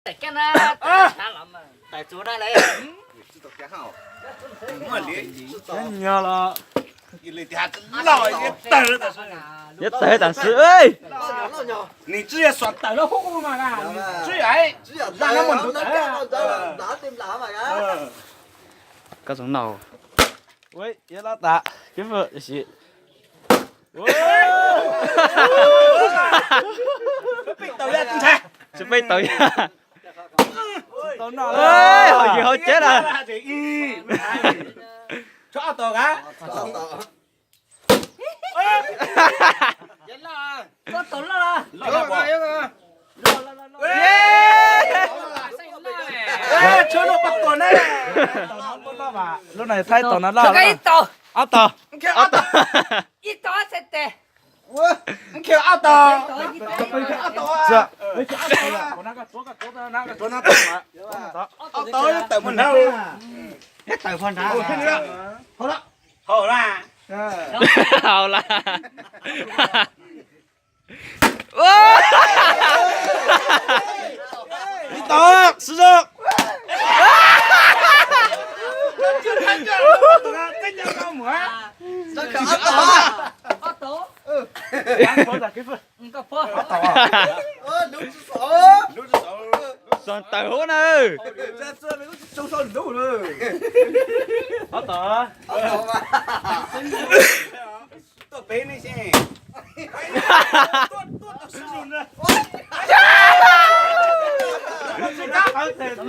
Nyog los yog tawg tam sim. Koj zoo no. Ua, yog loj tas, kev fwm si. Tsis peb tau ya. Ho yus hauv tsev na. Lub no thaib tau no loj. Ob tau. Ob tau. Ob tau tawm mus na. Haus la. Ib tau, sib zog. Xoom tawm huv na. Ob tau. Tuaj pem nej xwb.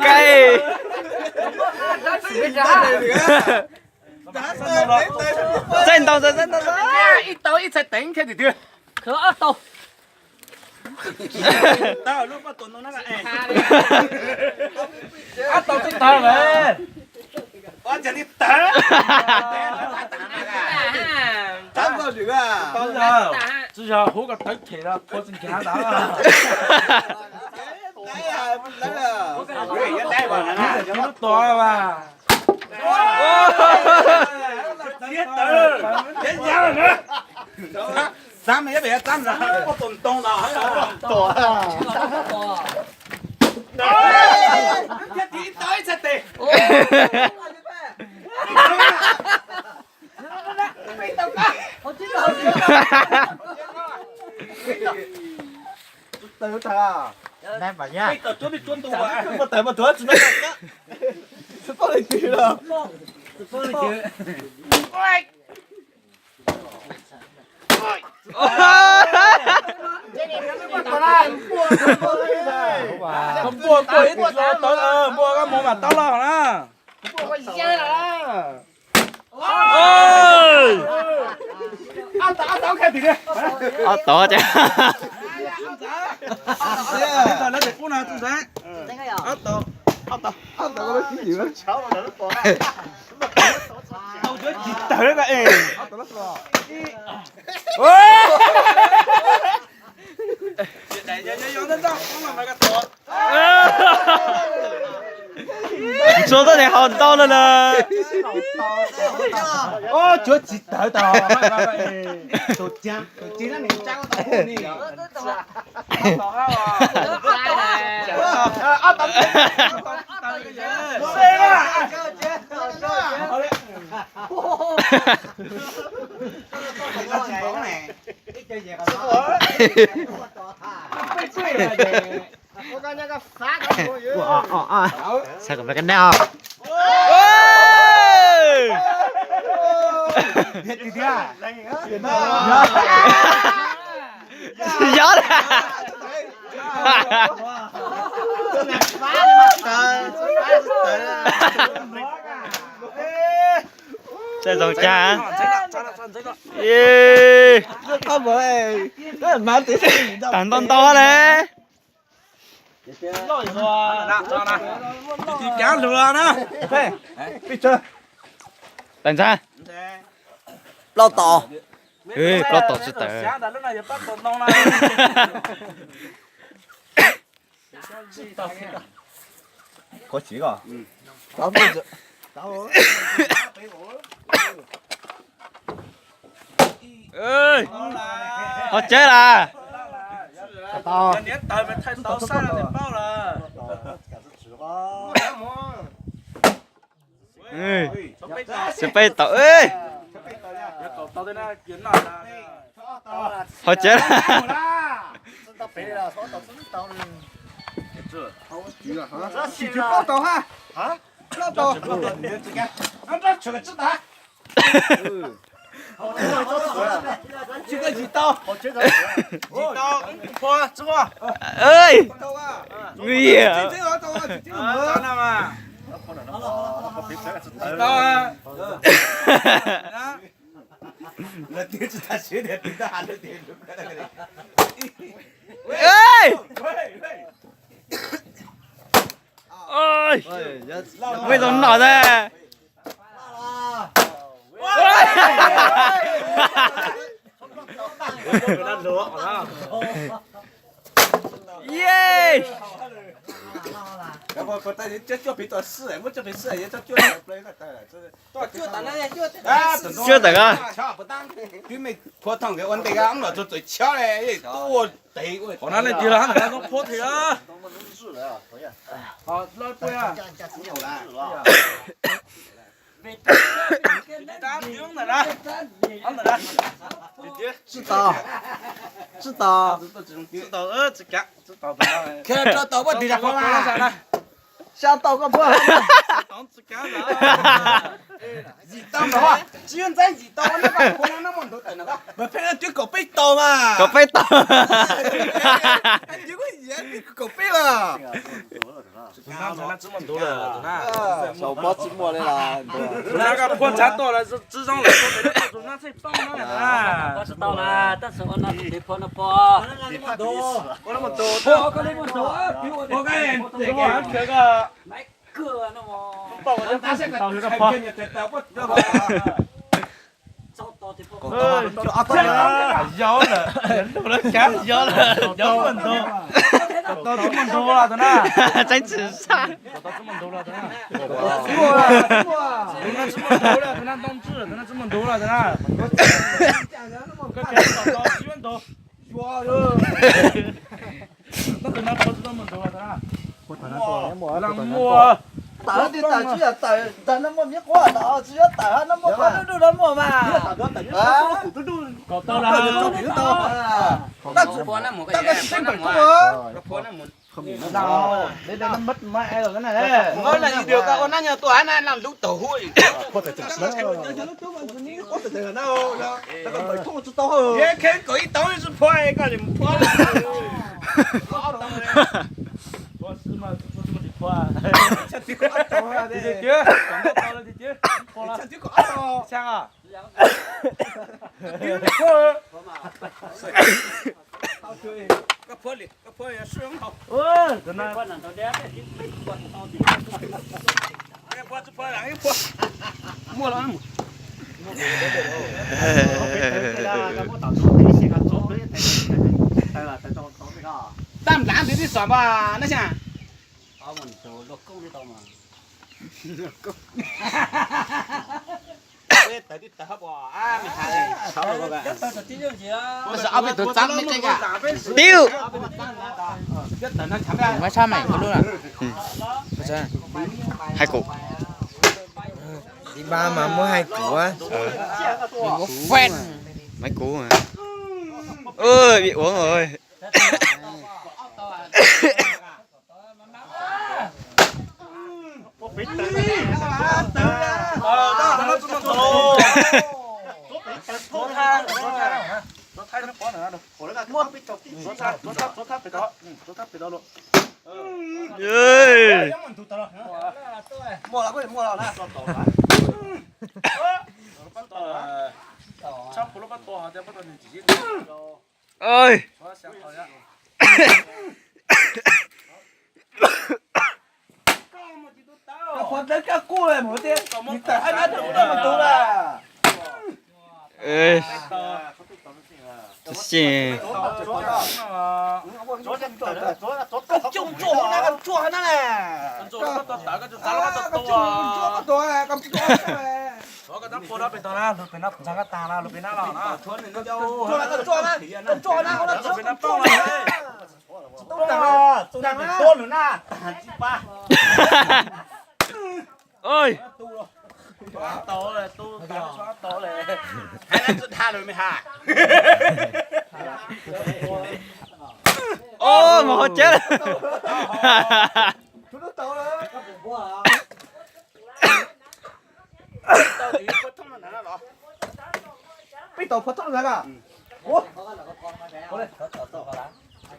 Kaij. Txaij ntau, txaij ntau. Ib tau ib txhais teev kiag tim twg. Ob tau. Ob tau txaij ntau lawm. Tsis yog hub ko tawv them los phua tsis nkag ntawd. Lub tuav mas. Xav me yab pem xav ntawd ua tus ntoo los. Thiab ib tau ib txhais tes. Koj npuaj npuaj ib txoj tawv, npuaj koj mus mas tau los na. Ob tau ces. Tsis tawg ko es. Tsuas tab nis haus ntau no na. Cuav tsis tawg tau. Saib kom peb kab nab. Yob. Tej zoo cag. Tag ntau ntau le. Tais ntxhais. Plaub tau. Plaub tau tsis tawm. Qhuav tsis ko. Ho tsev las. Niam tawg mas thaij tau saib los paub lawm. Tsis peb tau. Ho tsev. Nguy hiểm. Ui, tau noj ntag. Cuab tawm a. Qhov no leej twg los hab ntawm no zoo phuab thiab. Tsis tau, tsis tau. Khiav rau tau poj twg zam phuab mas. Xya tau koj phuab. Yim tau ntawd, tsis yog ntxaib yim tau, neb pab kuv no neb muaj ntau tawm na. Mas pheej twb kaum peb tau mas. Kaum peb tau. Twb kaum peb mas. Saum pob tsis muaj li los. Tus nab koj phuab ntshav tuaj los tsis zoo lawm, tus nab txheej poob na. Phuab tsis tau na, tab sis ua no tus phuab no pog. Phuab koj li muaj ntau. Yau lawm, yau lawm, yau muaj ntau. Tau tsis muaj ntau los tus na. Tseeb tsis sab. Tus na tsis muaj ntau los tus na, ntoo ntswj tus na tsis muaj ntau los tus na. Koj tseem tau tau tsis muaj ntau. Tus na tsis muaj ntau los tus na. Tawm tsis tawm tsis yog tawm, ntag no muaj miv quab tawm, tsis yog tawm no muaj qhov dub dub no muaj mas. Kaum tau los. Tab sis peb npawm tuaj. Ua nab nyuag tuaj na, lam lub tau hu. Koj li mus phuab. Tab nplav ntawd tib xom npaj nab xyaj. Tib, muab tshab meem ua lub na. Hais kuv. Li ba mas muab hais kuv. Muab fan. Hais kuv. Ui, bị uống rồi. Ơi. Ê, tsis xyem. Ơi. Tau lawm, tu tau lawm. Hais lawm tsis dhau lawm me ha. Ua, mus hauv tsev lawm. Peb tau phov thoob ntawd na.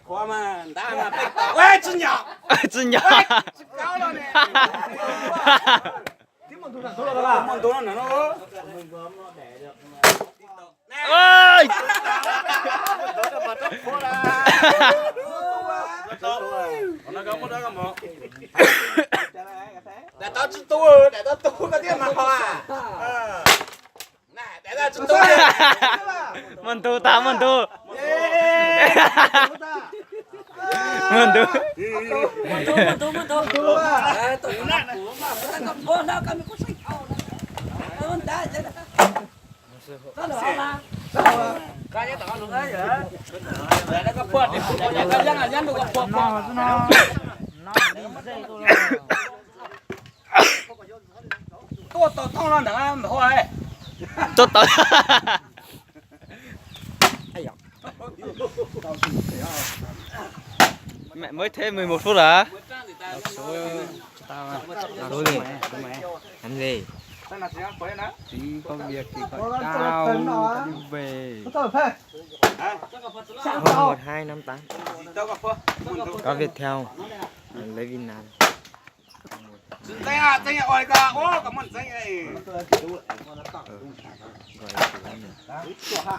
Qhuav mas ntab mas peb tau. Tsis nyam. Tsis kaub los ne. Daim tau tsis tu, daim tau tu koj thiaj mas ho. Muaj ntug tas, muaj ntug. Muaj ntug. Tuaj tau thooj no ntawd hu. Tuaj tau. Mẹ mới thế mười một phút hả? Số, số gì? Số mấy? Năm gì? Tí có việc thì gọi tao, tao đi về. Không, một hai năm tám. Có Viettel. Lấy Việt Nam. Gọi.